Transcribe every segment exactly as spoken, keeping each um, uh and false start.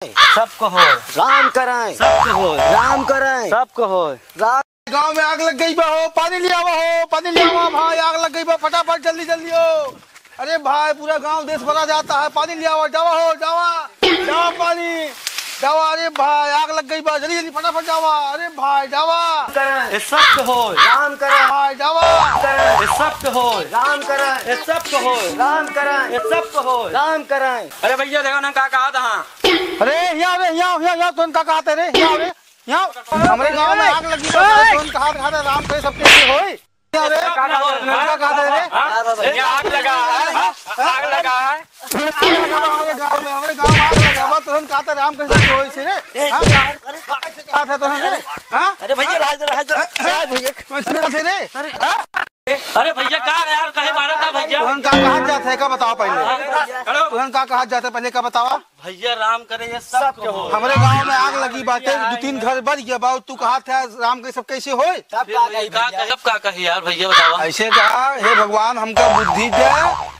सबको होय। राम कराएं। सबको होय। राम कराएं। सबको होय। राम। गाँव में आग लग गई बा हो, पानी ले आवा हो, पानी ले आवा भाई, आग लग गई बा, फटाफट जल्दी जल्दी हो। अरे भाई, पूरा गांव देश भरा जाता है, पानी ले आवा, जावा हो, जावा, जावा पानी, जावा। अरे भाई, आग लग गई बा, जल्दी जल्दी फटाफट जावा। अरे भाई, जावा। ये सबको होय। राम कराएं। भाई, जावा। ये सबको होय। राम कराएं। ये सबको होय। राम कराएं। ये सबको होय। राम कराएं। अरे भैया, देखो ना, का कहा था? अरे, हियाँ आवे, हियाँ, हियाँ, हियाँ, तुम का कहते रे? हियाँ आवे, हियाँ। हमरे गाँव में आग लगी बा, तुम कहा, कहा था, राम करे सबके लिए होय। अरे, का कहते रे? यहाँ आग लगा है, आग लगा है। हमरे गाँव में, हमरे गाँव में आग लगा बा, तुरंत कहा था, राम कैसे होय से रे? हाँ? कहा था तुरंत रे? हाँ? अरे भैया, रहा दे, रहा दे, रहा भैया। कैसे रे? हाँ? अरे भैया, का यार, कहे मारा था भैया? तुरंत का कहा जाता है, का बताओ पहले? हाँ, करो। तुरंत का कहा जाता है, पहले का बतावा? भैया राम करे ये सब सबके हो। हमरे गांव में आग लगी बाटे, दो तीन घर बच गया बा, तू कहा था राम के सब कैसे होए? सब फिर का भैया कही का भैया? कही, सब का कही यार भैया बतावा। ऐसे कहा, "हे भगवान हमका बुद्धि दे,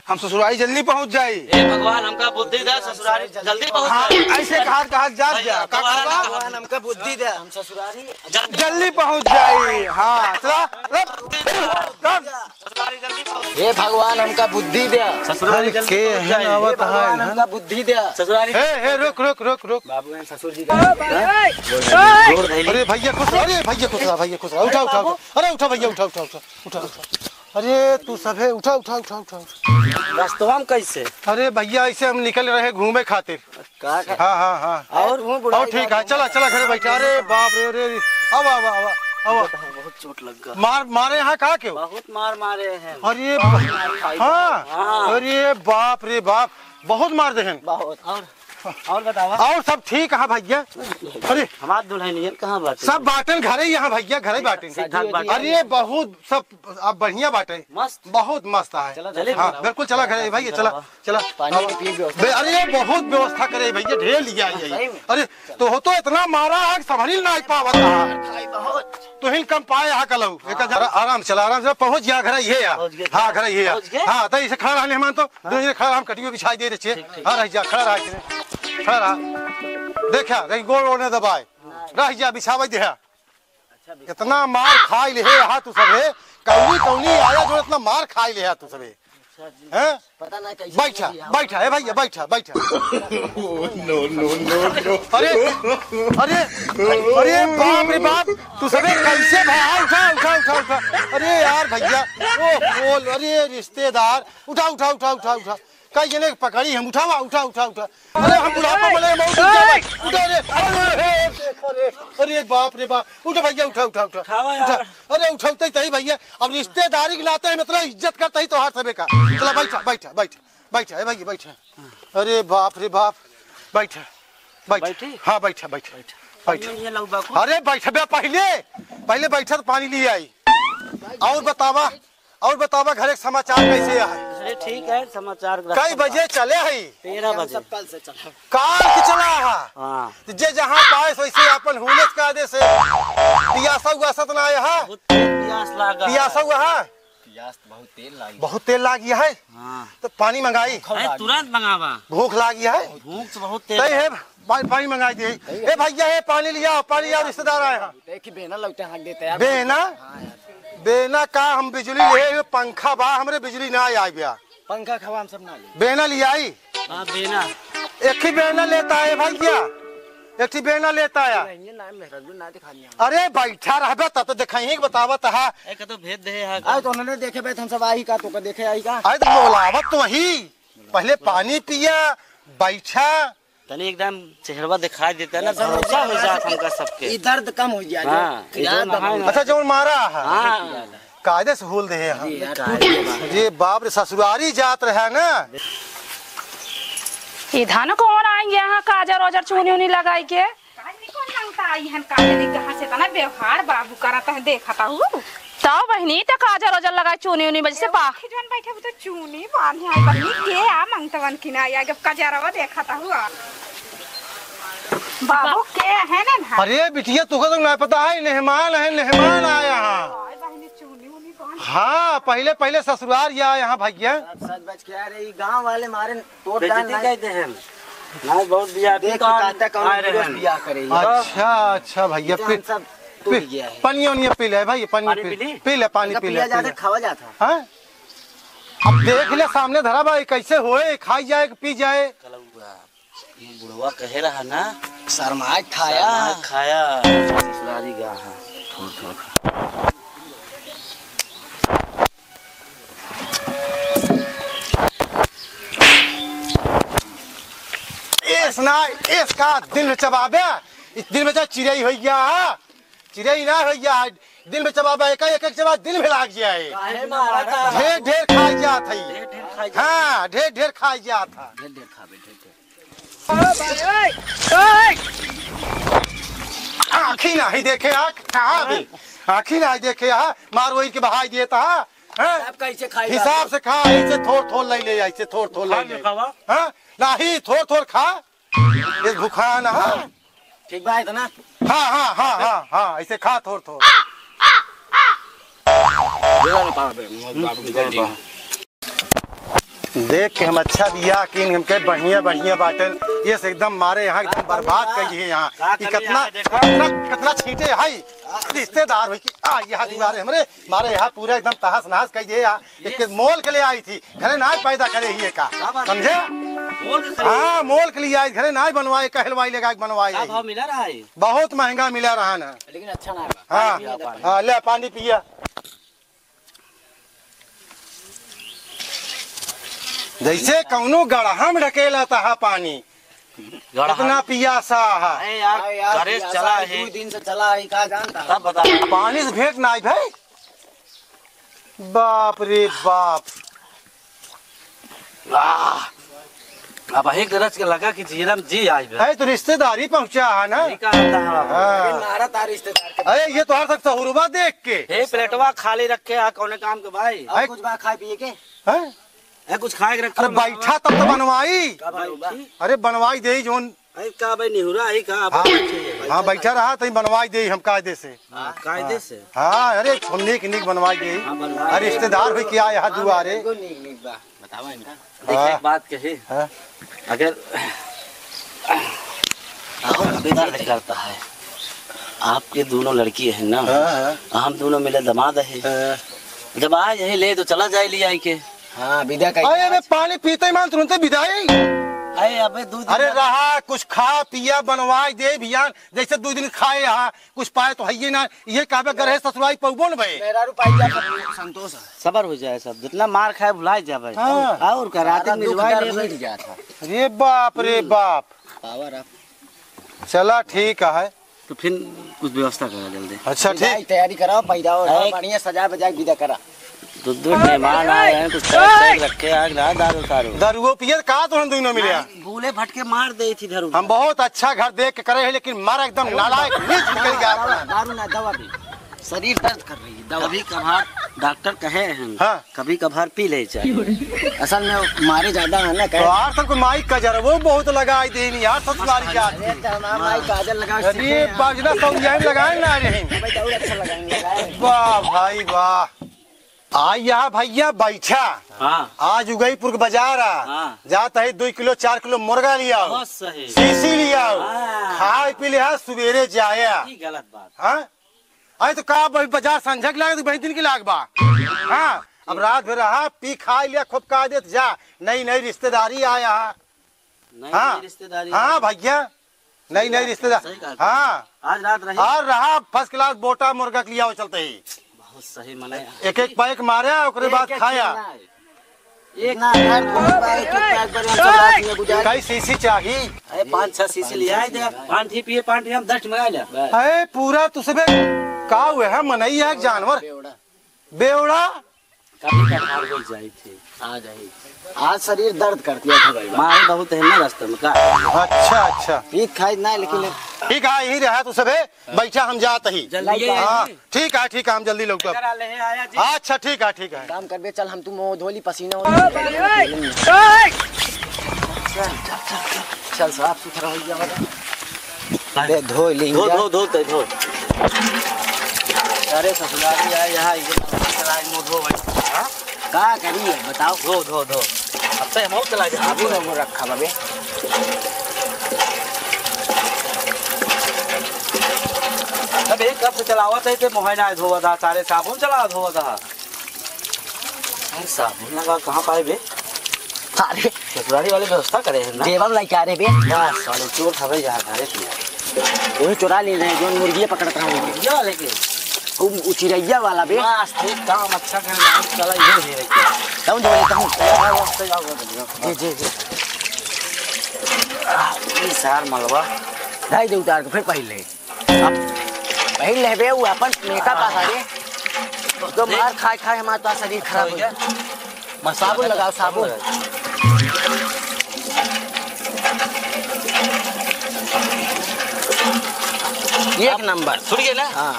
हम ससुरारी जल्दी पहुंच जाई।" हे भगवान हमका बुद्धि दे, ससुरारी जल्दी पहुंच हाँ, जाई। ऐसे कहा, कहा जात भैया, जा, का भगवान कहबा? भगवान हमका बुद्धि दे, हम ससुरारी जल्दी जल्दी पहुंच जाई। हाँ, चला, रख, रख। हे भगवान, हमका बुद्धि द्या। ससुरारी अरे, जल्दी के पहुंच है जाए। ना हे आवत है भगवान, ना? हमका बुद्धि द्या। ससुरारी हे, हे, रुक, रुक, रुक, रुक। बाबू, हैं ससुर जी का। अरे भैया खुश रहा, अरे भैया खुश रहा, भैया खुश रहा। उठा, उठा, उठा। अरे उठा भैया, उठा, उठा, उठा, उठा, उठा। अरे तू सब है, उठा, उठा, उठा, उठा, उठा। रास्तवा में कैसे? अरे भैया, ऐसे हम निकल रहे घूमे खातिर। का, का? हाँ, हाँ, हाँ। और हूँ बुढ़ाई और ठीक है, बाबू। चला, चला घरे बैठा। अरे बाप रे, रे, रे। आवा, आवा, आवा, आवा। बहुत चोट लग गया। मार, मारे यहाँ का क्यों? बहुत मार मारे हैं। अरे बा-, मार खाई हाँ। हाँ। अरे बाप रे बाप, बहुत मार दे हैं। बहुत। और, और बतावा? और सब ठीक है भैया। अरे हमार दुल्हनियन कहाँ बाटे? सब बाटन घरे ही यहाँ भैया, घरे बाटन। ठीक ठाक बाटे। अरे बहुत सब अब बढ़िया बाटे। मस्त। बहुत मस्त है। चला, चला, हाँ, चला। बिल्कुल चला घरे भैया, चला। चला। चला। पानी की पी व्यवस्था। बे-, अरे, ये बहुत व्यवस्था करे भैया, ढेर लिया है ये। सही में? अरे, तो हो तो इतना मारा है कि संभल नहीं पावत रहा। खाई बहुत। तो हिन कम पाए यहाँ कलऊ। एक हाँ। जरा आराम से चला, आराम से पहुँच गया घर, ये है। पहुँच गया। हाँ, घर ये है। पहुँच गए? हाँ, तो इसे खड़ा रहा मेहमान तो, हाँ। दोनों जने खड़ा, हम कटियो बिछाई दे रहे छे। ठीक, ठीक। हाँ, रह जा, खड़ा रहा, खड़ा रहा। देखा, कहीं गोड़ वोड़ न दबाए। हाँ। रह जा, बिछावे दे। अच्छा, बिछावे। इतना मार खाई ले है यहाँ तू सबे, कौनी, कौनी आया जो इतना मार खाई ले है तू सबे। अच्छा जी। हैं? पता ना कैसे बैठा, बैठा, ए भैया, बैठा, बैठा। No, no, no, no। अरे, अरे, अरे बाप रे बाप, तू सबे कैसे भाई? उठा, उठा, उठा, उठा। अरे यार भैया, ओ, ओ, अरे रिश्तेदार, उठा, उठा, उठा, उठा, उठा। कई जने पकड़ी हम, उठावा, उठा, उठा, उठा। अरे हम बुढ़ापा में लगे, मौत उठ जावे। उठा रे, अरे, अरे, अरे, अरे बाप रे बाप, उठा भैया, उठा, उठा, उठा। उठावा यार। उठा। अरे उठौते तही भैया, अब रिश्तेदारी के नाते हम इतना इज्जत करते ही तोहार सबे का। चला बैठा, बैठा, बैठा, बैठा, ए भैया बैठा। अरे बाप रे बाप, बैठा, बैठा। बैठी? हाँ बैठा, बैठा, बैठा। बैठा। ये लौबा को। अरे बैठा बे पहले, पहले बैठा तो पानी ले आई। और बतावा, और बतावा घरे के समाचार कैसे है? अरे ठीक है, समाचार कई बजे चले है? तेरह बजे। सब कल से चला। काल के चला है? हाँ। तो जे जहाँ पाए वैसे अपन हुलस का दे से पियासा उआसा तो ना आया है? बहुत तेज पियास लागा है। पियासा हुआ है? पियास तो बहुत तेल लागी। बहुत तेल लागी है? हाँ। तो पानी मंगाई? अरे तुरंत मंगावा। भूख लागी है? भूख तो बहुत तेज तय है, पानी, पानी मंगाई दे। ए भैया, ए पानी लिया, पानी लिया, रिश्तेदार आए हैं। देखी बेना लौटे हाँक देते यार। बेना? हाँ यार। बेना का हम बिजली ले, ये पंखा बा, हमरे बिजली ना आई बा। पंखा खवा हम सब ना ले। बेना ले आई? हाँ, बेना। एक ही बेना लेता है भैया, एक ही बेना लेता है। नहीं, ना, मेहरारू ना दिखा लिया। अरे बैठा रहबे तब तो देखाई के बतावत है। ए, कतो भेज दे है। आज तो उन्होंने देखे बे, हम सब आई का, तो का देखे आई का? आज तो बोलावत तो वही, पहले पानी पिया, बैठा। तनी एकदम चेहरवा दिखाई देता ना, भरोसा हो जात हमका सबके। ई दर्द कम हो जाए, हाँ, जो ये जो नहाए ना। अच्छा, जौन मारा है। हाँ। कायदे से होल दे हैं हम। अरे यार, अरे बाप रे, ससुरारी जात रहे ना। ई धान कौन आई यहाँ काजर ओजर चूनी उनी लगाई के? काज नहीं कौन मांगता आई हन, काज नहीं कहाँ से इतना व्यवहार बाबू करत है, देखता हूँ। तब बहिनी, त काजर ओजर लगाई, चूनी उनी बजे से बा। खिजवन बैठे, वो तो चूनी बांधे आई बहिनी, के आ मंगतवन की ना आई, जब कजरवा देखता हुआ। बाबू के है ना ना? अरे बिटिया, तुका तो ना पता है, मेहमान है, मेहमान आया है। आई बहिनी, चूनी उनी बांध। हाँ, पहले, पहले ससुरार या यहाँ भैया। सच, सच बच के आ रही, गाँव वाले मारे तोड़ डाल बेइज्जती नहीं। कह दे हम। ना, बहुत बियाह देख के तो कहता कौन आए रहे हीरो हैं। बियाह करे ये। अच्छा, अच्छा भैया, ये तो पी, हम सब टूट पी, गया है। पानी ओनिया पी ले भाई, पानी पानी पी, पी ली? पी ले, पानी इनका पी ले, पिया पी जाते ले। खावा जाता। हाँ? अब देख ले, सामने धरा भाई, कैसे होए, खाई जाए कि पी जाए। कलौआ, ये बुढ़वा कहे रहा ना, शर्माए खाया। शर्माए खाया। ससुरारी गा, हाँ, थोड़, थोड़ खा। एस ना, एस का दिन में चबाबे, इस दिन में चाहे चिड़ई होइ गया है, चिड़ई ना होइ गया है, दिन में चबाबे, एक, एक, एक चबा दिन में लाग जाए। काहे मारा था? ढेर, ढेर खाई जात है। ढेर, ढेर खाई जात। हाँ, ढेर, ढेर खाई जात है। ढेर, ढेर खाबे, ढेर, ढेर। आँखी नाही देखे, आँख कहाँ बे? आँखी नाही देखे, हाँ? मार वही के बहाई देता, हाँ? हाँ? अब कैसे खाई हिसाब बाबू? से खा, ऐसे थोड़ थोड़ ले ले, ऐसे थोड़ थोड़ ले खा ले। ले खावा। हाँ? नाही, थोड़ थोड़ खा। ये भुखान, हाँ? ठीक बा, इतना? हाँ, हाँ, हाँ, हाँ, हाँ, ऐसे खा थोड़ थोड़। देख के हम अच्छा बियाह कीन, हमके बढ़िया बढ़िया बाटन, ये से एकदम मारे यहाँ एकदम बर्बाद कर दिए यहाँ। का कि कमी कितना, है, देखो। कितना, कितना छींटे है रिश्तेदार हुई कि आ यहाँ दुआरे हमरे मारे यहाँ पूरा एकदम तहस नहस कर दिए यहाँ। ये एक मोल के ले आई थी, घरे ना पैदा करे ही का, का बात है? समझे? मोल के खरीद? हाँ, मोल के लिए आई, घरे ना बनवाए, कहलवाई लेगा बनवाए का आई। भाव मिला रहा है? बहुत महंगा मिला रहा ना। लेकिन अच्छा ना है। हाँ, पानी पिया, पानी। हाँ, ले पानी पिया। जैसे कौनो गड़हा में ढकेला तहा पानी। गड़हा। इतना पियासा है। अरे यार, अरे यार, गैरेज पियासा चला है, है। दो दिन से चला है, का जानता? तब बता। पानी से भेंट ना आई भाई। बाप रे बाप। आह! अब एक गरज के लगा कि जियरा में जी आई बे। अरे, तो रिश्तेदारी पहुंचा है ना? नहीं कहा था। हाँ। अरे, मारा था रिश्तेदार के। अरे, ये तो हर तक सहुरबा देख के। हे, प्लेटवा खाली रखे आ, कौने काम के भाई? और अरे, कुछ बा खाए पिए के? हैं? ए, कुछ खाए के रखे अरे, हो ना? बैठा तब तो बनवाई। का बनवा? बैठी। अरे, बनवाई दे जोन। अरे, का भाई, निहुरा है का? हाँ, बैठे, हाँ, बैठा बैठा रहा, तई बनवाई दे हम कायदे से। हाँ, कायदे से। हाँ, अरे, हम नीक, नीक बनवाई दे। हाँ, बनवाई अरे, दे। रिश्तेदार हुई क्या यहाँ दुआरे? बिल्कुल नीक, नीक बा। बतावा इनका। देख, हाँ। एक बात कही। हाँ। अगर बहुत दर्द करता है, आपके दोनों लड़की है ना, हाँ, हाँ। हम दोनों मिले दामाद है। हाँ। जब आ यही ले तो चला जाए ले आई के। हाँ, विदा कर अरे, अबे पानी पीते ही मान तुरंत विदाई। अरे, अबे दो दिन अरे, बाद रहा, कुछ खा पिया, बनवाई दे भियान, जैसे दो दिन खाए यहाँ, कुछ पाए तो हइये ना, ये कहबे गरहे ससुराई पउबो न बे। मेहरारू पाई जा, सब संतोष है। सबर हो जाए सब, जितना मार खाए भुलाए जा भाई। हाँ। और का, रात सारा में दुख मिलवाए दर्द ले भाई। मिट जात है। अरे बाप रे बाप। पावर अप। चला ठीक है। तो फिर कुछ व्यवस्था करा जल्दी। अच्छा, ठीक। विदाई तैयारी कराओ, पैदा हो, अरे। बढ़िया सजा बजा के विदा करा। दो दो मेहमान आए हैं, कुछ पैक, पैक रखे हैं, ना दारू सारू। दारुओ पियर का तो हम दोनों मिले हैं। भूले भटके मार दे थी दारू। हम बहुत अच्छा घर देख के करे हैं, लेकिन मारा एकदम नालायक, नीच निकल गया। दारू ना, दवा भी। शरीर दर्द कर रही है, दवा। कभी कभार डॉक्टर कहे हैं, हाँ। कभी कभार पी ले चाहिए। असल में मारे ज्यादा है ना, तो कहे। यार, सबको माइक का जरा वो बहुत लगाई देनी यार, सब बारी जात अरे, की। तो हमारा माइक काजल लगा अरे, सीखे हैं। बाजना सब यहीं लगाए ना रहे। भाई, तो और अच्छा लगाएंगे, लगाएंगे। वाह भाई वाह। आ यहाँ भैया बैठा। हाँ। आज उगईपुर के बाजार आ। हाँ। जात है दो किलो, चार किलो मुर्गा लियाओ। बहुत सही। सीसी लियाओ। हाँ। खाए पी लिया, सुबेरे जाया। ई गलत बात। हाँ? अरे तो का भाई बाजार संझा के लाग, भाई दिन के लाग बा। हाँ, अब रात भर रहा, पी खा लिया, खूब का देत जा। नई नई रिश्तेदारी आया। नई हाँ। नई रिश्तेदारी हाँ आया। भैया, नई नई रिश्तेदार। सही कहा। हाँ। आज रात रही। आज रहा first class बोटा मुर्गा के लिया चलते ही। बहुत सही मने। एक एक पैक मारा, ओकरे बाद खाया। एक ना यार, बहुत बार एक एक पैक पर हम सब रात में गुजार। कई सीसी चाही? अरे पाँच छह सीसी ले आए दे। पाँच ही पिए, पाँच ही हम दस मंगा ले। अरे पूरा तू सबे का हुए है, मनई है एक जानवर। बेवड़ा। बेवड़ा। कभी कभार हो जाई थी। आ जाई। आज शरीर दर्द करती है भाई। मारे बहुत है ना रास्ते में का। अच्छा, अच्छा। पीत खाई ना, लेकिन ठीक है, यही रहा तू सबे। बैठा, हम जात ही। जल्दी हाँ, आइए। ठीक है, ठीक है, हम जल्दी लौटब। जरा ले आया जी। अच्छा, ठीक है, ठीक है। काम करबे, चल, हम तू मुंह धो ली, पसीना हो। चल, चल, चल, चल। चल, साफ सुथरा हो गया हमारा। दे, धो ली धो, जा। धो, धो, धो, धो। अरे ससुराली है, यहाँ ये चला, मुंह धो भाई। हाँ? का करी है, बताओ। धो, धो, धो। अब तो हम और चला जाए। अभी ना वो रखा बाबे। अब एक कब से चलावत है, ते मोहे ना धोवत हा, सारे साबुन चला धोवत हा। अरे साबुन लगा कहाँ पाए बे? अरे ससुरारी वाले व्यवस्था करे हैं ना? जेबम नहीं क्या रे बे? बस, साले चोर था भाई, यहाँ धारे पिया। वही चुरा ले रहे, जो मुर्गिया पकड़त रहा हूँ। मुर्गिया वाले के? उ, उ चिरैया वाला बे। बस, ठीक काम अच्छा कर रहा हूँ, चला ये दे रहे। तब जो, तब। जी, जी, जी। ई सार मलबा। ढाई दे उतार के फिर पहले। अब पहले बे, वो अपन नेता का सारे। तो मार खाए खाए हमारा तो शरीर खराब हो गया। साबुन लगाओ, साबुन। एक नंबर। छूट गया ना? हाँ।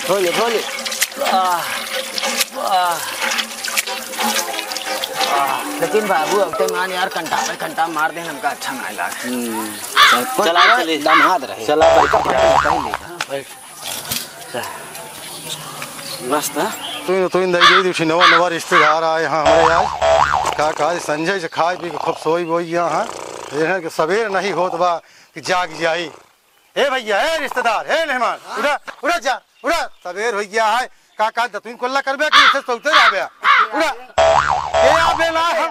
धो ले, धो ले। आह, आह। लेकिन बाबू, अब ते मान यार, कंटा पे कंटा मार दे, हमका अच्छा ना लागे। हम्म। चल, चला, चला, चली। दमाद रहे। चला, बैठ। पहले, पहले। हाँ, बैठ। चल। मस्त, हाँ? तू, तू इन दई दे, नवा, नवा रिश्तेदार आए हैं हमारे आज। का, का, संजय से खाए पी के खूब सोई बोई गया, हाँ। ये है कि सवेर नहीं होत बा कि जाग जाई। ए भैया, ए रिश्तेदार, ए मेहमान, उठा, उठा जा, उठा। सवेर हो गया है, का, का दतुइन कोल्ला करबे कि इसे सोते रहबे? उठा। ए आबे ना हम।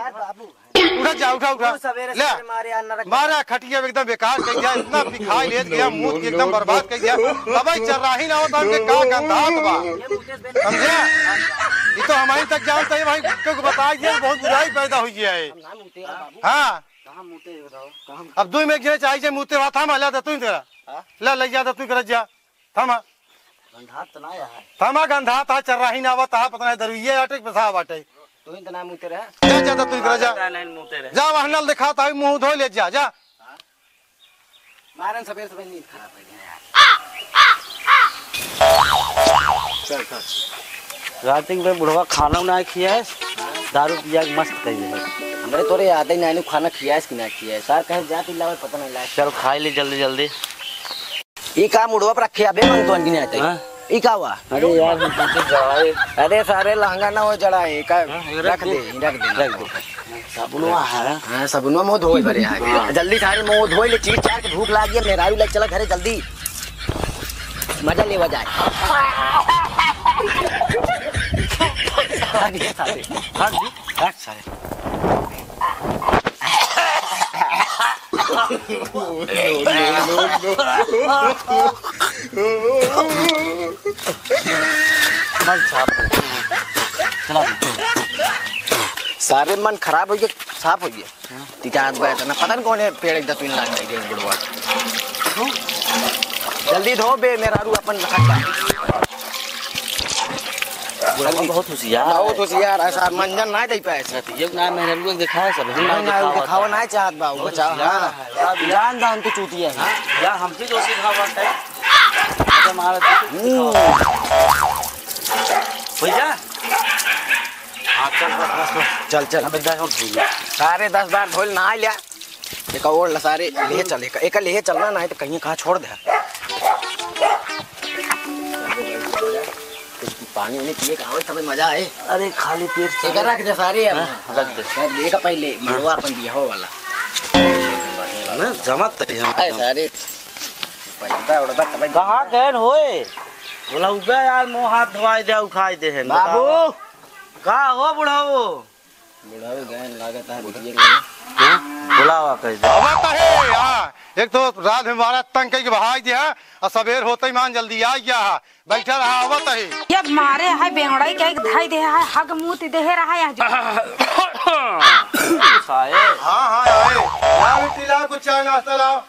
उठा जा, उठा, उठा। तू सवेरे ले। सवेरे मारे अन्ना रख। मारा खटिया एकदम बेकार कर दिया, इतना पिखाई ले गया, मूत के एकदम बर्बाद कर दिया। अबे चर्राही ना होता हमके का गंधात बा। ये मुकेश बेन समझे? ये तो हमारी तक जानता है भाई, क्योंकि बता दिया, बहुत बुराई पैदा हुई है। हम ना मुते हैं बाबू। हाँ। कहाँ मुते हैं बताओ? कहाँ? अब दो में एक जने चाहिए, मुते हुआ था, मैं ला दतुइन तेरा। हाँ? ला, ले जा दतुइन कर जा। थमा। गंधात तो ना आया है। थमा गंधात है, चर्राही ना आवत है, पता नहीं दरुइये आटे के पेशाब आटे। तू ही तो ना मुते रहे। जा, जा, जा, तू इधर जा। पता नहीं मुते रहे। जा, वहाँ नल दिखाता है, मुँह धो ले, जा, जा। हाँ? मारन सवेर सवेर नींद खराब कर दिया यार। चल, चल। रात में बुढ़वा खाना ना खिया है, दारू पिया के मस्त कर दे। हमरे तोरे याद ही नहीं, खाना खिया है कि ना खिया है। सार कहे जा, पी लावे, पता नहीं लाए। चल, खाई ले जल्दी, जल्दी। ई का मुड़वा पर रखे अबे मंगतवन की नहीं आते? हाँ? ई का हुआ? अरे यार, हम तो जड़ाए। अरे सारे लहंगा ना हो जड़ाए, का हाँ, रख रख दे, दे। रख दे। रख दे। साबुनवा है। हाँ, साबुनवा मुँह धोए भरे है। हाँ। जल्दी सारे मुँह धोए ले, चीर चार के भूख लाग गया, मेहरारू ले चला घरे जल्दी। मजा लेवा जाए। भाग ये सारे, भाग ये, भाग सारे। मन साफ हो गया। चला दे। सारे मन खराब हो गया, साफ हो गया। हाँ। तिका हाथ बैठ ना, पता नहीं कौन है पेड़ एकदम तुम लाग गए बुढ़वा। जल्दी धो बे, मेहरारू अपन रखत बा। बुढ़वा बहुत होशियार बहुत है। होशियार है साहब, मंजन ना दे पाए सर। ये ना मेहरारू को दिखाए सब, हम ना ना दिखावा दिखावा चाहत। ना चाहत बा, वो बहुत बचाओ, होशियार हाँ। है। जान दा उनके चूतिया है। हाँ? या हमसे जो सिखावा है। अच्छा, मारा तो हम्म। सिखावा। भैया। हाँ, चल, बस, बस, बस। चल, चल। अबे, दस बार धोइए। सारे दस बार धोइल, नहाई लिया। एक और ला सारे, ले चल, एक, एक ले चलना, नहीं तो कहीं कहाँ छोड़ दे। कुछ पानी उनी पिए का आवे, तबे मजा आए। अरे, खाली पेट से एक रख दे सारे अब। हाँ, रख दे। यार, ये का पहले, हाँ। मड़वा अपन बियाह वाला। ना, जमा तरी हम। अरे, सारे, पैसा उड़ता, तबे कहाँ गए होए? बोला, उगा यार, मुँह हाथ धोवाई दे, उखाई दे है। बाबू। बताओ। का हो बुढ़ाओ? बुढ़ाऊ गए लागत है, बिटिया के लगे। हाँ? बुलावा कह दे। आवत है, हाँ। एक तो रात में मारा तंग कई के बहाई दिया, और सबेर होते ही मान जल्दी आ गया है। बैठा रहा, आवत है। ये मारे है बेंगड़ाई के एक धाई दे है, हग मूत दे रहा है जो। साहेब। हाँ, हाँ, आए। ला बिट्टी, ला कुछ चाय नाश्ता लाओ।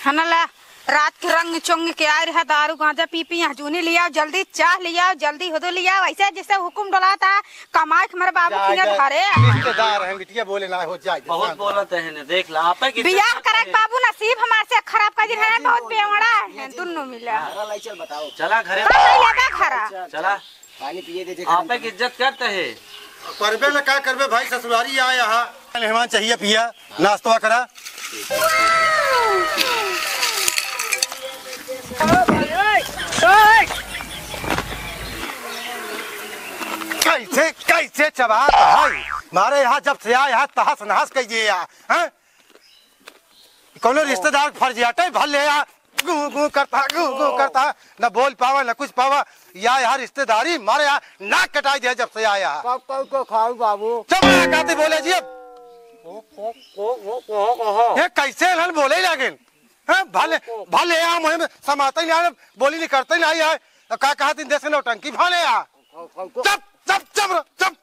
है ना, ला। रात के रंग चोंग के आए रहा, दारू गांजा पी पी, यहाँ जूनी लियाओ, जल्दी चाह लियाओ, जल्दी हुदू लियाओ, ऐसे जैसे हुकुम डोलाता, कमाए के हमारे बाबू जा, के जा, धरे। रिश्तेदार हैं, बिटिया बोले ना हो जाए, बहुत शांत। बोलत है ने, देख ला, आपे के बियाह करे के बाबू नसीब हमार से खराब कर दिन है, बहुत बेवड़ा है, दुन्नो मिला। चला घरे। चला घरा। पानी पिए दे, आपे के इज्जत करते है। करबे ना, का करबे भाई, ससुरारी आया हा। मेहमान चाहिए पिया, नाश्ता करा। कैसे, कैसे चबात है? मारे यहाँ जब से आए यहाँ तहस नहस कइ दिए यहाँ, हैं? कौनो रिश्तेदार फर्ज हटे, भले यहाँ गूं गूं करता, गूं गूं करता, न बोल पावा, न कुछ पावा। या यहाँ रिश्तेदारी मारे यहाँ नाक कटाई दिया जब से आया। कब कब को खाऊ बाबू? चुप रहा, काती बोले जी अब। को, को, को, को, को, को। ये कैसे हन बोले लागेन? हैं? भले, भले यहाँ मुँह में समाते नहीं आए, बोली नहीं करते नहीं आए। का कहा तीन देश में नौटंकी भाले यहाँ। चुप, चुप, चुप, चुप,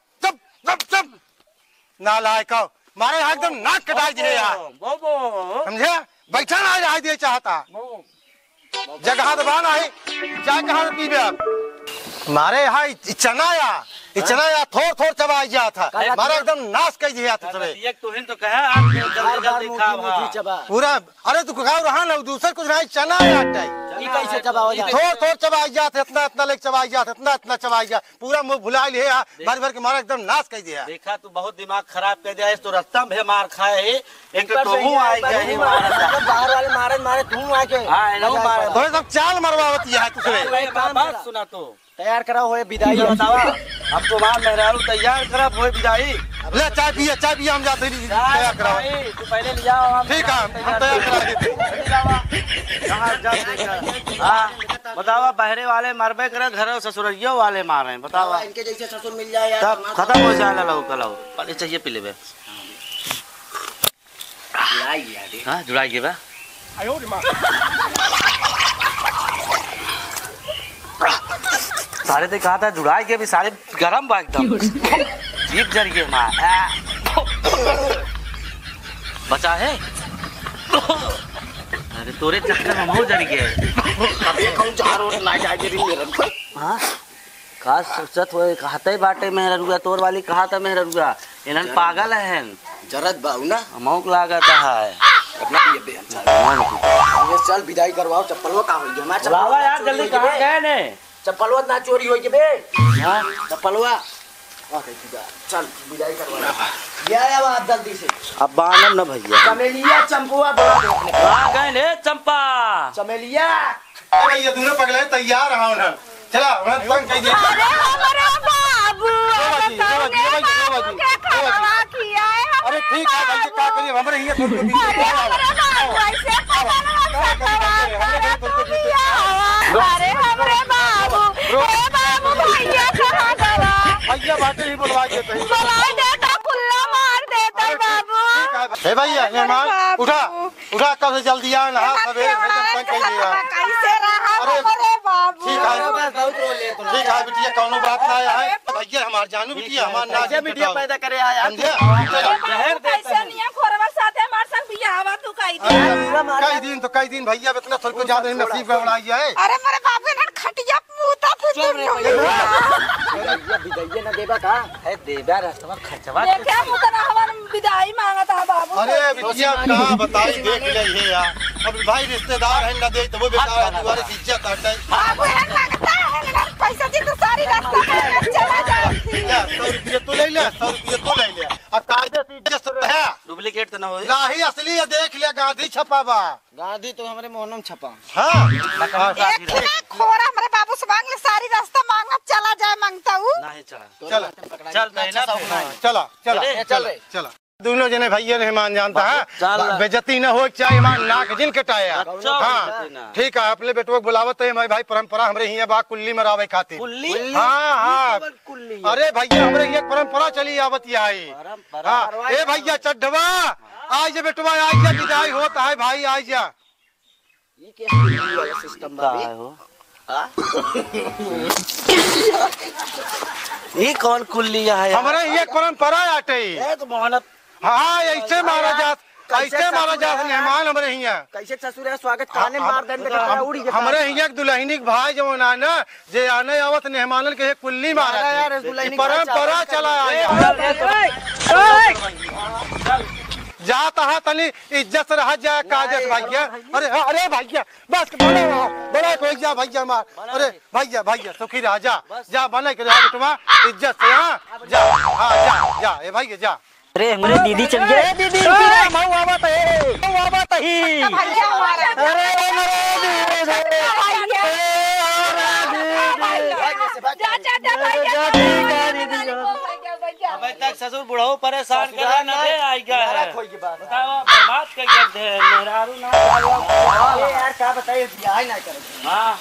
चुप, चुप। नालायक हो, मारे यहाँ एकदम नाक कटाई दिए यार। बाबू। समझे? बैठा ना रह दिए चाहता। बाबू। जगह तो बा नाही, चाय कहाँ से पीबे अब? मारे यहाँ इ-, इ चना या, इ चना या थोर थोर चबाई जात है। मारे एकदम नाश कर दिए यार सबे। ये तुहिन तो कहा, आप जल्दी जल्दी खा भा। पूरा, अरे तू खाओ रहा ना, दूसर कुछ नहीं, चना या आटा ही। ई कैसे चबावल जात? थोर थोर चबाई जात, इतना इतना लेके चबाई जात, इतना इतना चबाई जात। पूरा मुंह भुला लिए है, भर भर के मारा एकदम नाश कर दिया। देखा तू बहुत दिमाग खराब कर दिया, इस तो रस्ता में मार खाए है। एक तो ऊपर से तू ये आई गए ही मारा था। बाहर वाले मारे मारे तू आके। हाँ, इन्हों मारे। तोरे सब चाल मरवावत है तू सबे। अरे, एक काम बात करा। सुना तू। तैयार कराओ होए विदाई। ये बतावा, हम तुम्हार मेहरारू तैयार करब होए विदाई। ले चाय पिए, चाय पिए, हम जाते हैं, चाय तैयार कराओ। भाई, तू पहले ले आओ, हम ठीक है, हम तैयार करा देते हैं। ले आओ। कहाँ जा देखा? हाँ। बतावा, बहरे वाले मरबे करे, घरे ससुररियो वाले मारे, बतावा। इनके जैसे ससुर मिल जाए यार, तब हमारे खत्म हो जाए, लऊ कलऊ। पानी चाहिए पी लेबे। जुड़ाई गया रे। हाँ, जुड़ाई गया बा। सारे ते कहा था जुड़ाई गया भी, सारे गरम बा एकदम। जीभ जर गया माँ। बचा है? अरे तोरे चक्कर में हम हो जर गए। अबे कौन चार ओर ना जाए रे मेरा। हाँ? का सोचत होए, कहते बाटे मेहररुआ, तोर वाली कहा था मेहररुआ, इन्हन जरत पागल बा। हैं। जरत बा, उ ना? हमहू के लागत है। अपना ये बे, हम चल। हाँ, ठीक है। ये चल, विदाई करवाओ, चप्पलवा का होई? हमार चप्पलवा बुलावा यार, चोरी जल्दी, होई कहाँ गए? गए ने? चप्पलवा ना चोरी होई बे। हाँ? चप्पलवा। आ, कहीं की बात। चल, विदाई करवा। ये आया बा, आप जल्दी से। अब बानम ना भैया। चमेलिया चंपुआ बुला दो अपने। कहाँ गए ने चंपा? चमेलिया। अरे, ये दोनों पगले तैयार हैं उन्हें। चला, उन्हें तंग कर दिया। अरे, हमारे बाबू, रो मत, रो मत, रो मत, रो मत, रो मत। के खतवा किया है अरे, हमारे ठीक है भाई, ये का बाबू। करिए, हमारे हियाँ थोड़ी सी अरे, हमारे बाबू, ऐसे पगलवा से खतवा करे, हमारे हियाँ थोड़ी सी। अरे, हमारे बाबू, रो। ए बाबू, भैया कहाँ गवा? भैया बाटे ही बुलवा के कहीं। बुला देता, कुल्ला मार देता अरे, ठीक, बाबू। ठीक है। ए भैया, अरे, मेहमान, बाबू। उठा। उठा, कब से जल्दी आ, नहा ए, सवेरे से एकदम तंग कर दिया। कैसे रहा अरे, हमारे बाबू? ठीक है। बस, बहुत रो ले तुम। ठीक है बिटिया, कौनो बात ना है। भैया हमार जानू बिटिया, हमार ना कैसे बिटिया पैदा करे आया? समझे? चलो। जहर दे कैसे नहीं है, खोरवा साथे हमार संग बियाहवा तू कई अरे, दिन। कई दिन तो कई दिन भैया, इतना थोड़ा सा नसीब गड़बड़ाई है। अरे, मेरे बाबू ने खटिया पूता फिर चुप रे भैया। भैया, बिदाइये ना देबा का? है देबा रस्तवा खर्चवा देखे हम उतना हमार विदाई मांगत है बाबू। अरे बिटिया का बताई, देख ले हे यार। अब भाई रिश्तेदार है ना दे तो वो बेचारा दुआरे से इज्जत हटे। बाबू है लगता है ना पैसा दी तो सारी रास्ता में चला जाए। ले सौ रुपये तू ले ले, सौ रुपये तू ले ले। अब कायदे से इज्जत से रहे। डुप्लीकेट तो ना होई। नाही असली है, देख ले गांधी छपा बा। गांधी तो हमरे मोहनम छपा। हाँ। एक ना खोरा हमरे बाबू से मांग ले, सारी रास्ता मांगत चला जाए मांगता ऊ। नहीं चला। चला। चल, नहीं ना, फिर। चला, चला, चले, चला, चले। चला। दोनों जने भैया ने मान जानता है। चल। बेइज्जती न हो, चाहे मान नाक जिन कटाया। अच्छा, हाँ, बेइज्जती ना। ठीक है, अपने बेटवा को बुलावत है, हमारे भाई परंपरा हमरे हियाँ बा कुल्ली मरावे खातिर। कुल्ली? हाँ, हाँ। कुल्ली है। अरे भैया, हमरे हियाँ एक परंपरा चली आवत आई। परंपरा? हाँ, ए भैया चड्ढवा, आ जा बेटवा, आ जा, विदाई होत है भाई, आ जा। ई के कुल्ली वाला सिस्टम बा का बे? है हो? हाँ? ई कौन कुल्ली है यार? हमरे हियाँ एक परंपरा आटे। ए तो मोहनत हाँ, ऐसे मारा जात, कैसे ऐसे मारा ससुर जात है? मेहमान हमरे हियाँ। कैसे ससुर है? स्वागत खाने हाँ, मार देन के हम-, उड़ी के हमरे हियाँ एक दुल्हनी के भाई जवन आए ना, जे आने आवत मेहमानन के एक कुल्ली मारा अरे थे। यार, दुल्हनी ई परंपरा चला आया। जात हा तनी इज्जत से रहा जाए, काजत भैया। अरे, अरे भैया, बस बड़ा, बड़ा कोई जा भैया मार। अरे भैया, भैया, सुखी रहा, जा, जा, बने के रहा बेटवा, इज्जत से, हाँ, जा, हाँ, जा, जा, ए भैया, जा। अरे, हमरे दीदी चल गए। ए, दीदी, ए, मऊ आवत है, मऊ आवत ही। भैया हमारा। अरे, हमरे दीदी। भैया। ए, हमरे दीदी। जा, जा, जा, भैया। जा, ठीक है, दीदी, जा। आज तक ससुर बुढ़ऊ परेशान कर रहा ना दे, आई गया है। बतावा, बर्बाद कर के दे, मेहरारू ना। अरे यार, का बताइए, बियाह ना करे। हाँ।